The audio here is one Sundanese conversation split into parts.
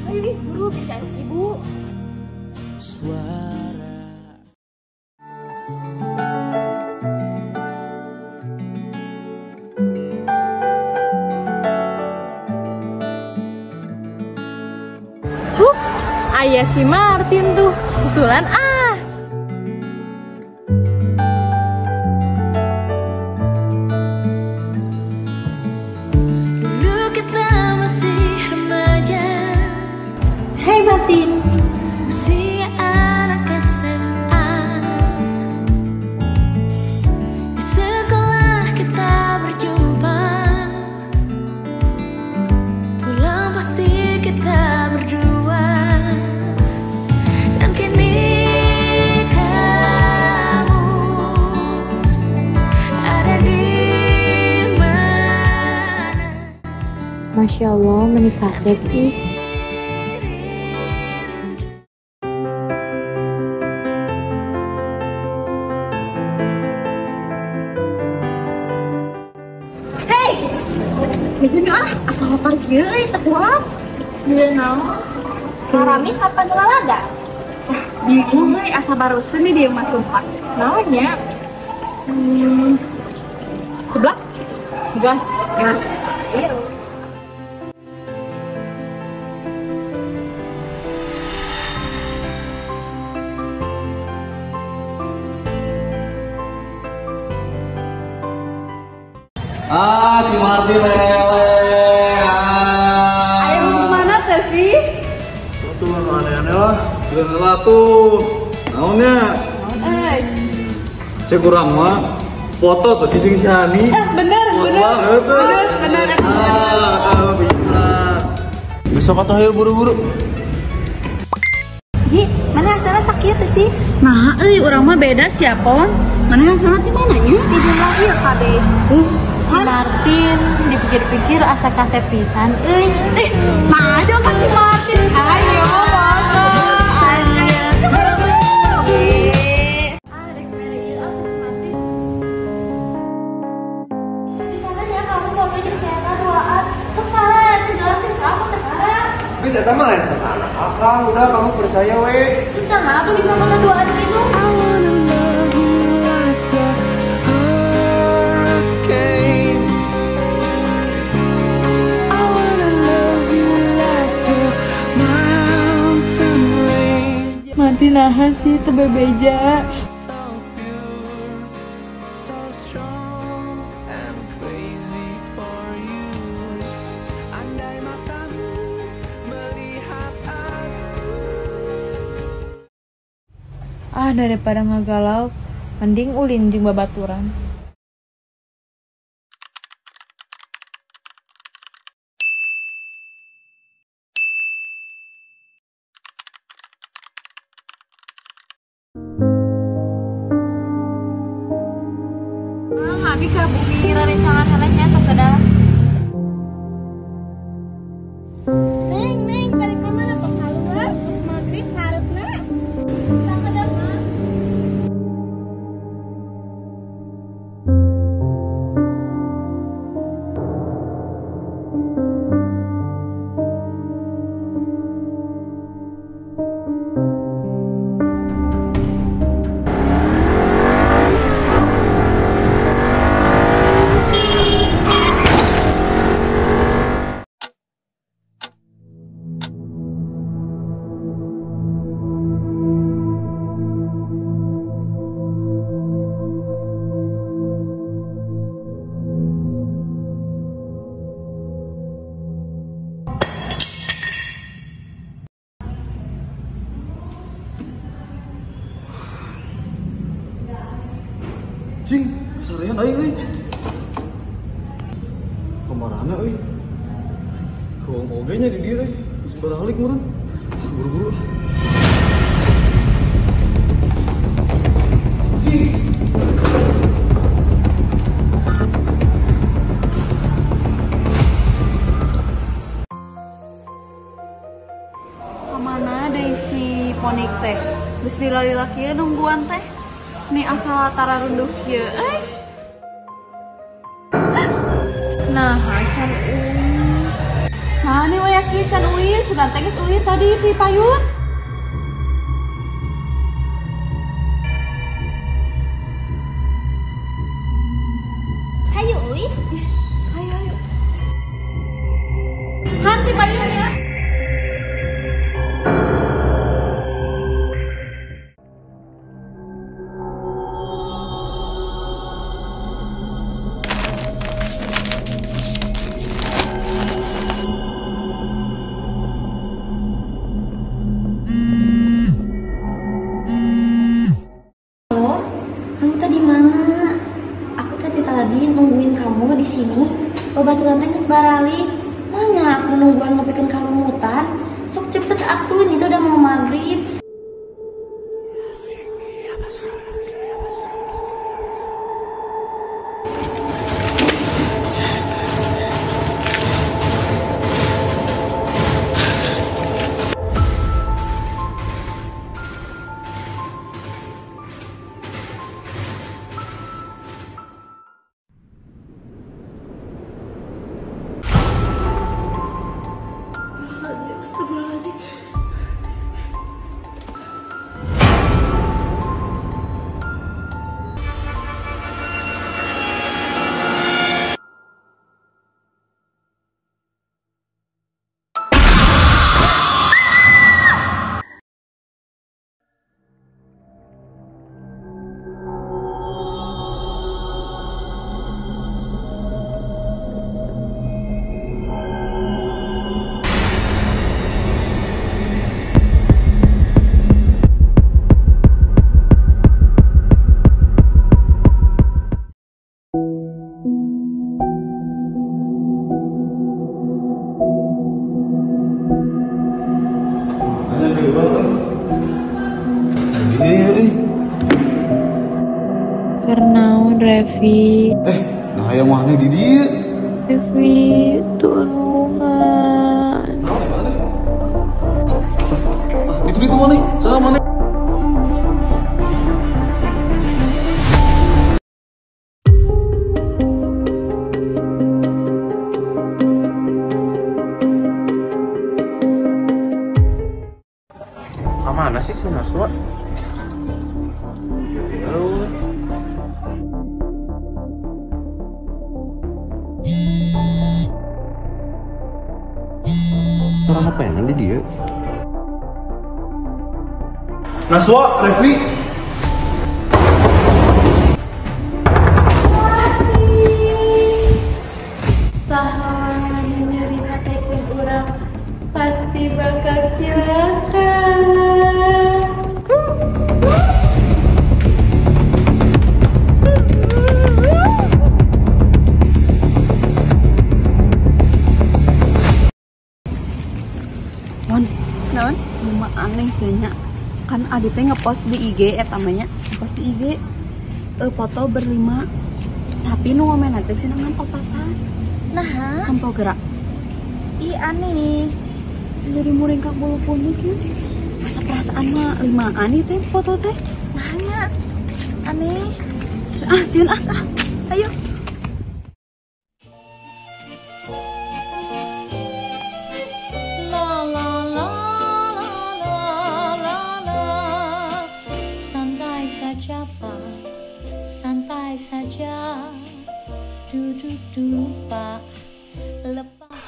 Ayo buru bisa ibu. Suara. Ayah si Martin tuh, susulan ah. Dulu kita masih remaja. Hai Martin. Usia anak SMA. Di sekolah kita berjumpa. Pulang pasti kita berdua. Dan kini kamu ada di mana? Masya Allah, menikah ih. Hei, mikir ah, asal motor kieu euy teu kuat. Ieu naon? Paramis apa nulalaga? Bingung euy asa barusan nih dia masuk pak. Naon nya? Sebelah? Gas, gas. Iya. Ah, si Martin lele. Ah. Ayo gimana teh sih? Tuh aneh-aneh lah. Gila tuh. Naonnya? Eh. Cek kurang mah. Foto tuh si jeung si Hani. Bener, bener. Bener, bener. Ah, bisa. Besok atau ayo buru-buru. Ji, mana asalnya sakit tuh sih? Nah, euy urang mah beda siapon. Mana asalnya di mananya? Di jumlah ieu kabeh. Si Martin dipikir-pikir asa kasep pisan euy. Nah, aja ka si Martin. Ayo, foto. Ah, rek mere ieu ah ka si Martin. Di sana ya kamu foto jeung saya duaan. Sok salah jelasin ke aku sekarang. Bisa eta mah lain salah. Akang, udah kamu percaya we. Terus nah aku bisa foto duaan gitu. I wanna love you like the hurricane. I wanna love you like the mountain rain. Mati nahan sih teu bebeja. So pure, so strong and crazy for you. Andai matamu melihat aku. Ah, daripada ngagalau, mending ulin jeung babaturan. Abi ka bumi rerencangan heulanya sakedar. Neng, neng, balik ka mana tong kaluar? Geus magrib sareupna. Sakedar mah. Cing, sarean aing euy. Kamarana euy. Ruang oge nya di dieu euy. Geus baralik meureun. Buru-buru. Cing. Kamana deui si Ponik teh? Geus lila-lila kieu nungguan teh. Nih asal tara runduh kieu euy. Nah, can Nah, ini wayaki can uih, sudah tengis uih tadi di payun. Hayu uih. Ayo ayo. Hanti payun ya. Nungguin kamu di sini, babaturan teh geus baralik. Manya aku nungguan nepikeun kalumutan. Sok cepet atuh, ini tuh udah mau maghrib. Kernaun Revi. Nah yang mana di dia? Revi, tulungan. Itu mana? Sama mana? Kemana sih si Naswa? Halo. Orang apa yang nanti dia? Naswa, Revi. Saha nyeri hati urang pasti bakal cilaka. Naon? Cuma aneh sih nya. Kan abi teh ngepost di IG namanya, ngepost di IG foto berlima. Tapi nu ngomen teh cenah ngan opatan. Nah, hampa gerak. Ih aneh. Jadi muringkak bulu punduk ya. Masa perasaan mah limaan ieu teh foto teh. Nah nya. Aneh. Ah, sieun ah, ah. Ayo. La la la la la la. Santai saja Pak, santai saja. Duduk dulu Pak, lepas.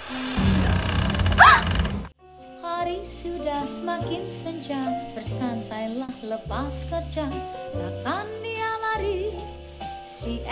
Hari sudah semakin senja, bersantailah lepas kerja. Takkan dia lari, si